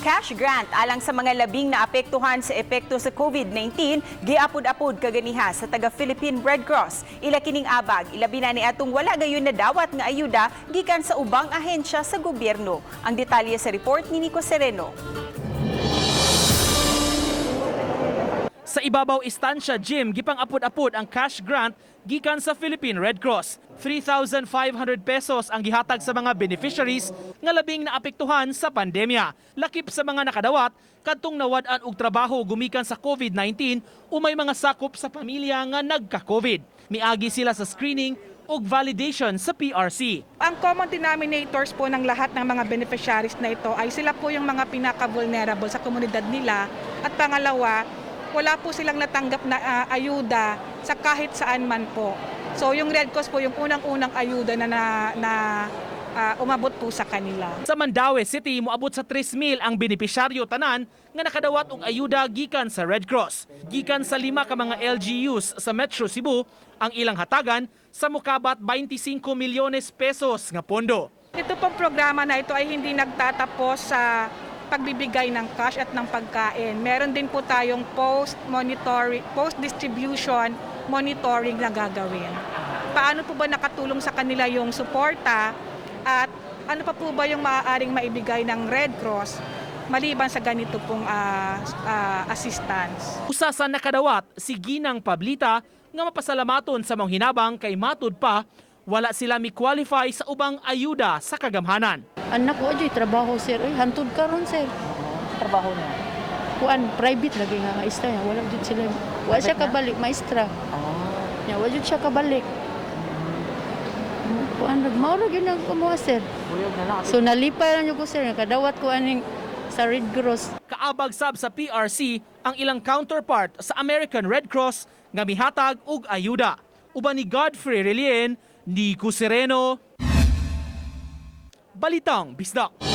Cash grant alang sa mga labing naapektuhan sa epekto sa COVID-19 giapod-apod kaganiha sa taga Philippine Red Cross. Ila kining abag, ilabi na ni atong wala gayon nadawat nga ayuda gikan sa ubang ahensya sa gobyerno. Ang detalye sa report ni Nico Sereno. Sa Ibabaw Estancia Gym, gipang-apod-apod ang cash grant gikan sa Philippine Red Cross. 3,500 pesos ang gihatag sa mga beneficiaries nga labing naapektuhan sa pandemya. Lakip sa mga nakadawat, kadtong nawad-an og trabaho gumikan sa COVID-19 o may mga sakop sa pamilya nga nagka-COVID. Miagi sila sa screening ug validation sa PRC. Ang common denominators po ng lahat ng mga beneficiaries na ito ay sila po yung mga pinaka-vulnerable sa komunidad nila. At pangalawa, wala po silang natanggap na ayuda sa kahit saan man po. So yung Red Cross po yung unang-unang ayuda na umabot po sa kanila. Sa Mandaue City, moabot sa 3,000 ang benepisyaryo tanan nga nakadawat og ayuda gikan sa Red Cross. Gikan sa lima ka mga LGUs sa Metro Cebu, ang ilang hatagan sa mukabat 25 milyones pesos nga pondo. Ito pong programa na ito ay hindi nagtatapos sa pagbibigay ng cash at ng pagkain. Meron din po tayong post-monitoring, post-distribution monitoring na gagawin. Paano po ba nakatulong sa kanila yung suporta at ano pa po ba yung maaaring maibigay ng Red Cross maliban sa ganito pong assistance? Usa sa nakadawat si Ginang Pablita nga mapasalamaton sa mga hinabang kay matud pa wala sila mi-qualify sa ubang ayuda sa kagamhanan. Anak ko adyo'y trabaho, sir. Uy, hantod karon, sir. Trabaho niya? Kuan private lagi nga maestra niya. Wala jud sila. Wa siya kabalik maestra. Nya wa jud siya kabalik. Kuan mao ra gyud ang kumuha, sir. Buyog na lang. So nalipay ra ko, sir, kadawat ko aning sa Red Cross. Kaabag sab sa PRC ang ilang counterpart sa American Red Cross nga mihatag og ayuda. Uban ni Godfrey Relien, Nico Sereno, Balitang Bisdak.